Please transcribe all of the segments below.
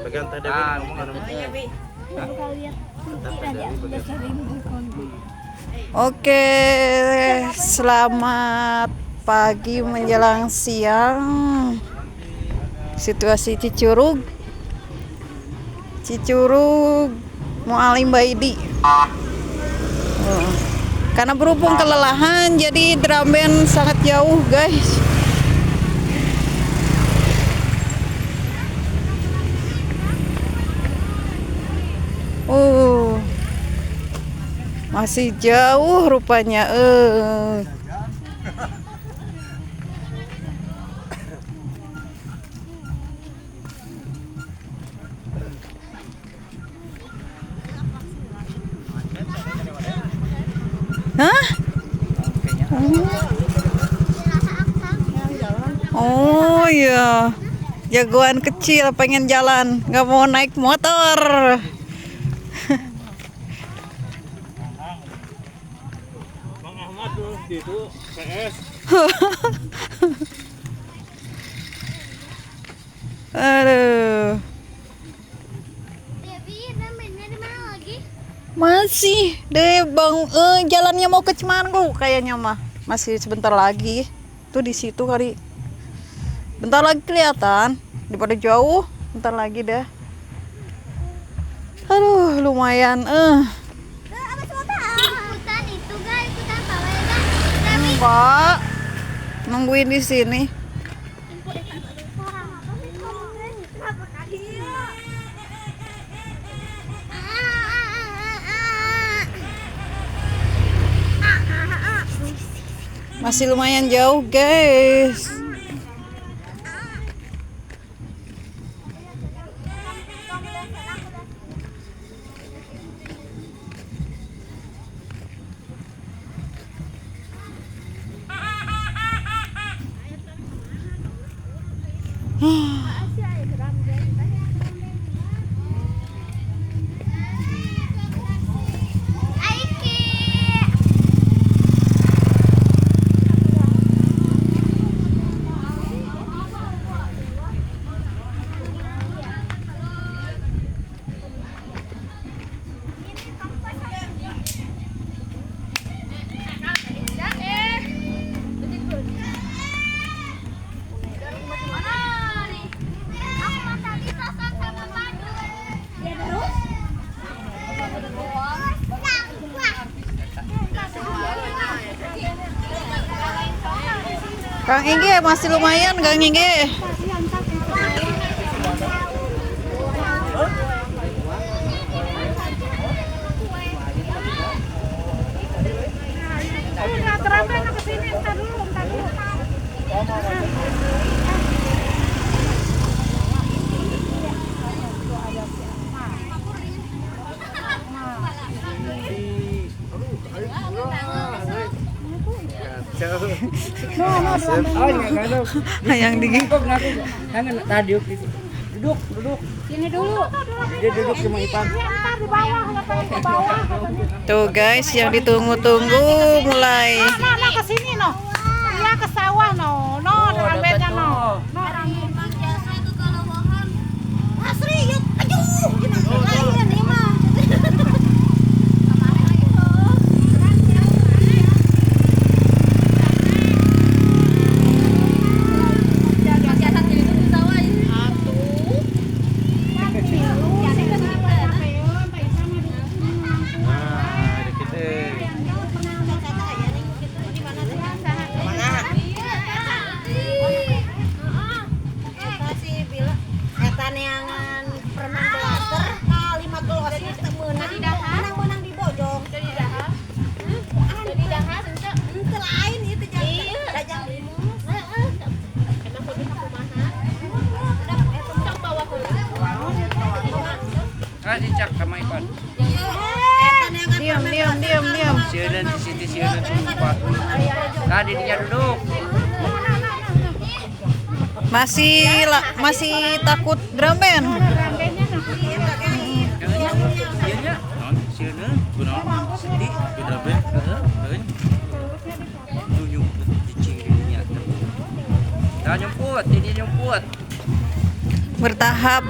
Pegang teh Dewi ngomong anu. Oke, selamat pagi menjelang siang. Situasi Cicurug. Cicurug Mualim Baidi. Oh. Karena berhubung kelelahan jadi drum band sangat jauh, guys. Oh. Masih jauh rupanya. Hah? Oh iya, jagoan kecil pengen jalan, nggak mau naik motor. Bang Ahmad tuh di itu PS. Aduh. Debbie, namanya di mana lagi? Masih deh bang, jalannya mau ke Cemanggu kayaknya mah. Masih sebentar lagi. Tuh di situ kali. Bentar lagi kelihatan. Daripada jauh, bentar lagi deh. Aduh, lumayan. Ikutan itu gak, ikutan pawai gak? Enggak. Nungguin di sini. Masih lumayan jauh, guys. Kang Ingge masih lumayan, Kang Ingge. Yang dingin. Tadi duduk, duduk. Sini dulu. Dia duduk sama Ipang. Ntar di bawah, ngapain ke bawah katanya. Tuh guys, yang ditunggu-tunggu mulai. Nah, nah, ke sini no. Iya ke sawah no. No, rambutnya no. No. Nah, dikit eh. Kasih cak sama Ipan. Diam, diam, diam, diam. Sieuneun di situ sieuneun sumpah. Tadi dia duduk. Masih takut drum band. Iya nya. Non, sieun kunaon? Sedih. Di drum band. Heeh. Nu nyumput di cirinya. Dah nyumput, ini nyumput. Bertahap.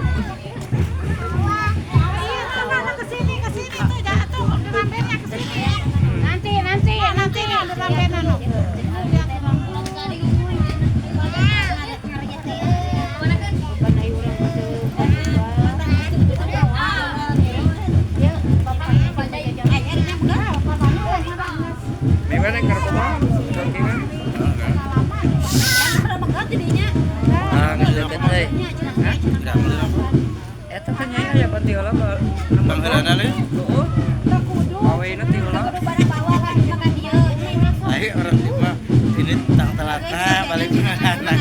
Orang lima ini tang telata balik mana?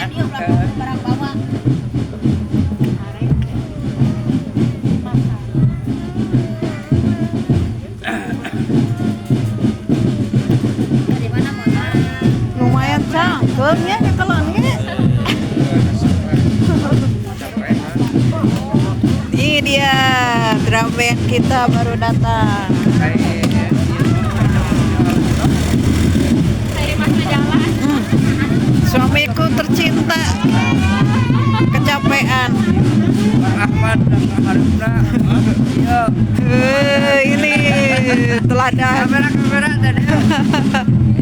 Lumayan cangkemnya kalau ini. Ini dia drum band kita baru datang. Suamiku tercinta kecapean. Ahmad Ini teladan. Kamera tadi.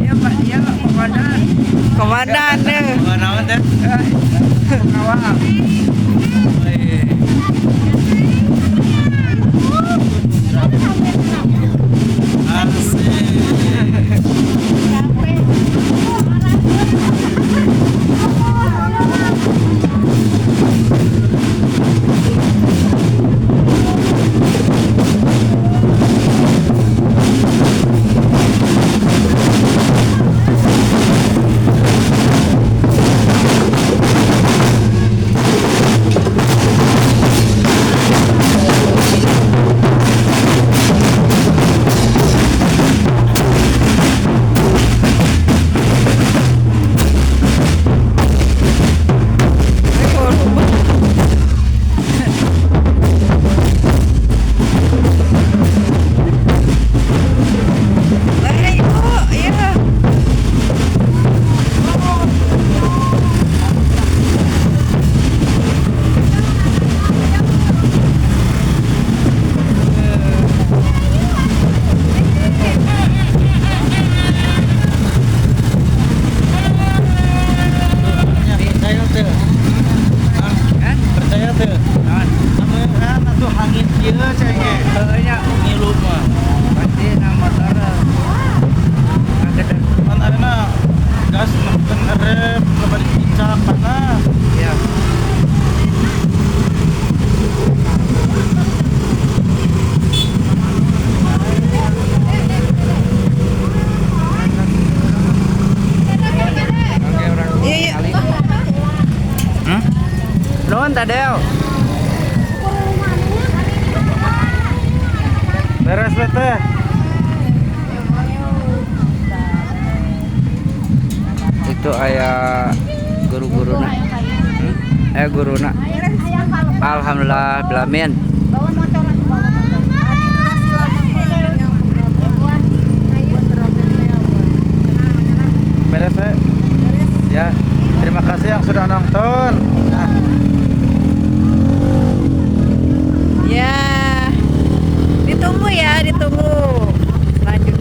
Iya Pak, iya Pak komandan. Komandan deh. Komandan teh. Kawal. Tadeo. Beres teh. Itu ayah guru-guruna. Guruna. Alhamdulillah belamin. Beres teh. Ya, terima kasih yang sudah nonton. Ya, ditunggu ya, ditunggu.